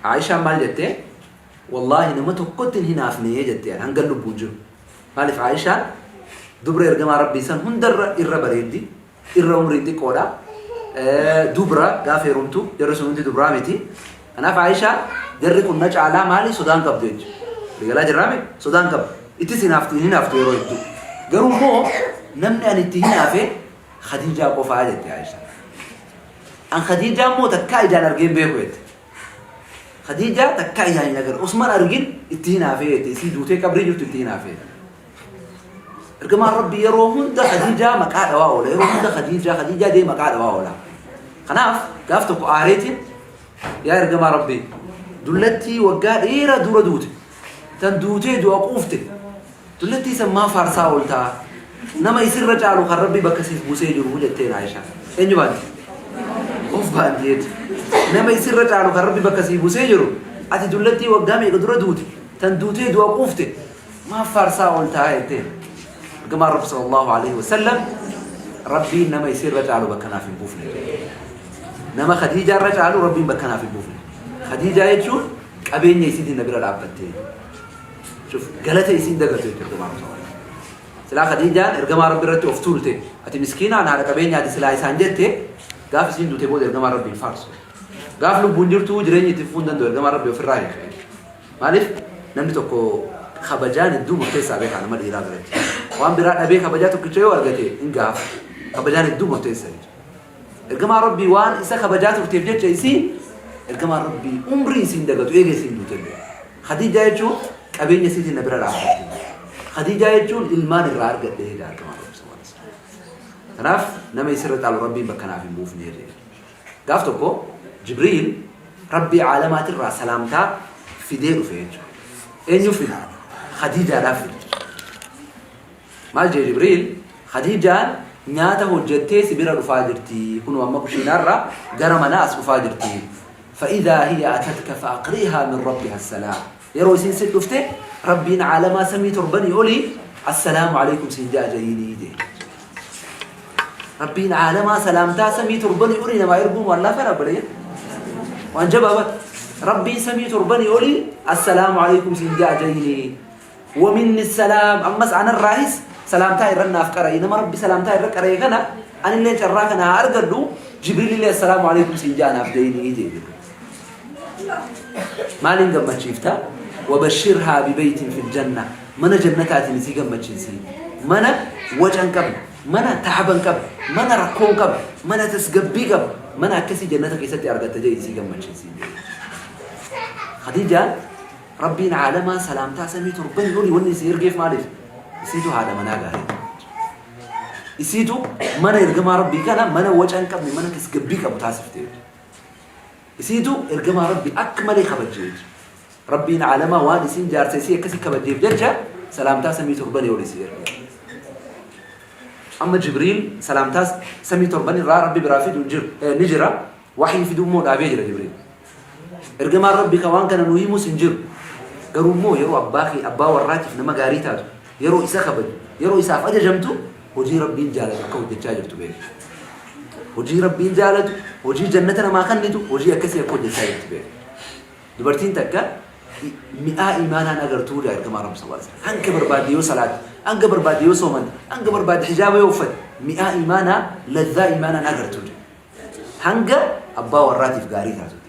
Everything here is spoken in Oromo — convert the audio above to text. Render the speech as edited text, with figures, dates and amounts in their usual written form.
Aayishaan maal jette? Wallaahi nama tokkotti hin hinaafne jette ani hangan lubbuun jiru. Maaliif Aayishaan dubra ergamaa Rabbii san hundarra irra bareeddi, irra umriin xiqqoodha. Dubra gaafa heerumtu jarri sun hundi dubraa miti. Kanaaf Aayishaan jarri kun na caalaa maali sodaan qabdu jechuudha. Waliigalaa jirraame sodaan qabdu. Ittis hinaaftu hin hinaaftu yeroo hedduu. Garuu immoo namni ani itti hinaafe Khadiijaa qofaa jette Aayishaan. An Khadiijaa immoo takkaa ijaan argee hin beeku jette. Khadiijaa takkaa ijaan hin agarre. Osman argin itti hinaafee jette. Isii duutee qabrii jirtu itti hinaafee. Ergamaan Rabbii yeroo hunda Khadiijaa maqaa dhawaa oola. Yeroo hunda Khadiijaa Khadiijaa dee maqaa dhawaa oola. Kanaaf gaaf tokko aareetiin yaa ergamaa Rabbii dullattii waggaa dheeraa dura duute tan duutee du'a quufte Dullattii san maa faarsaa ooltaa? Nama isirra caalu kan Rabbi bakka siif buusee jiru jetteen Aayishaan. Eenyu baanti? Of baanti jechuudha. Nama isirra caalu kan Rabbi bakka siif buusee jiru ati dullattii waggaa meeqa dura duute tan duutee du'a quufte maaf faarsaa ooltaa jetteen. Ergamaan Rabbi sallallahu alaihi wasallam Rabbiin nama isirra caalu bakka naaf hin buufne. Nama Khadiijaa irra caalu Rabbiin bakka naaf hin buufne. Khadiijaa jechuun qabeenya isiitiin na bira dhaabbatte. Shuf galata isiin dagatu jechuudha ergamaa Rabbi sallallahu alaihi wasallam. Silaa Khadiijaan ergamaa Rabbi irratti of tuulte ati miskiinaan haadha qabeenyaati silaa isaan jette gaaf isiin duute booda ergamaa Rabbi hin faarsu. Gaaf lubbuun jirtu jireenyi itti fufuu hin danda'u ergamaa Rabbi ofirraa hiika. Maaliif namni tokko kabajaan hedduu murteessaa beekaa nama dhiiraa biratti. Waan biraa dhabee kabajaa tokkicha yoo argate hin gaafa. Kabajaan hedduu murteessa jechuudha. Ergamaa Rabbii waan isa kabajaa turteef jecha isiin ergamaa Rabbii umrii isiin dagatu eega isiin duutellee. Khadiijaa jechuun qabeenya isiitiin na bira dhaabbatte. Khadiijaa jechuun ilmaan irraa argadhe jedha ergamaa Rabbii sallallahu alaihi wasallam. Kanaaf nama isirra caalu Rabbiin bakka naaf hin buufne jedhe. Gaaf tokko Jibriil Rabbii aalamaatirraa salaamtaa fidee dhufe jechuudha. Eenyu fide? Khadiijaadhaaf fide. Maal jee Jibriil? Khadiijaan nyaata hojjattee si bira dhufaa jirti. Kunoo amma kushiinaarraa gara manaa as dhufaa jirti. Fa'idhaa hiya atatka fa'aqri'haa min rabbiha assalaam. Yeroo isiin si dhufte Rabbiin caalamaa samii torbanii olii assalaamu alaikum siin ja'a ja'iinii jee. Rabbiin caalamaa salaamtaa samii torbanii olii namaa erguun waan laafaa dhaabbalee. Waan jabaa bara. Rabbiin samii torbanii olii assalaamu alaikum siin ja'a ja'iinii. Waminni salaam ammas anarraahis salaamtaa irra naaf qara'i nama rabbi salaamtaa irra qara'e kana anillee carraa kana haa argadhu jibriilillee assalaamu alaikum siin ja'a naaf ja'inii jee jibriil. Maaliin gammachiifta? Wabashirhaa bibeytin fil janna mana jannataatiin isii gammachiisi. Mana waca hin qabne, mana taaba hin qabne, mana rakkoo hin qabne, mana tasgabbii qabu, mana akkasii jannata keessatti argatta jee isii gammachiisi. Khadiijaan Rabbiin aalamaa salaamtaa samii torbanii olii wanni isin ergeef maaliif? Isiitu haadha manaa gaarii. Isiitu mana ergamaa Rabbii kana mana waca hin qabne mana tasgabbii qabu taasifte. Isiitu ergamaa Rabbii akka malee kabajje jechuudha. Rabbiin aalamaa waan isiin jaarsa isii akkasii kabajjeef jecha salaamtaa samii torbanii olii si erge. Amma Jibriil salaamtaa samii torban irraa Rabbi biraa fidu hin jiru, ni jira. Waxyii fiduu immoo dhaabee jira Jibriil. Ergamaan Rabbii kan waan kana nuu himus hin jiru. Garuu immoo yeroo abbaa kee abbaa warraatiif nama gaarii taatu, yeroo isa kabaju, yeroo isaaf ajajamtu hojii Rabbiin jaalatu akka hojjechaa jirtu beeki. Hojii Rabbiin jaalatu, hojii jannata namaa kennitu, hojii akkasii akka hojjechaa jirtu beeki. Dubartiin takka mi'aa imaanaan agartuu dha ergamaa Rabbi sallallahu alaihi wasallam. Hanga barbaadde yoo salaatte, hanga barbaadde yoo soomante, hanga barbaadde hijaaba yoo uffatte, mi'aa imaanaa, lazzaa imaanaan agartuu dha. Hanga abbaa warraatiif gaarii taatutti.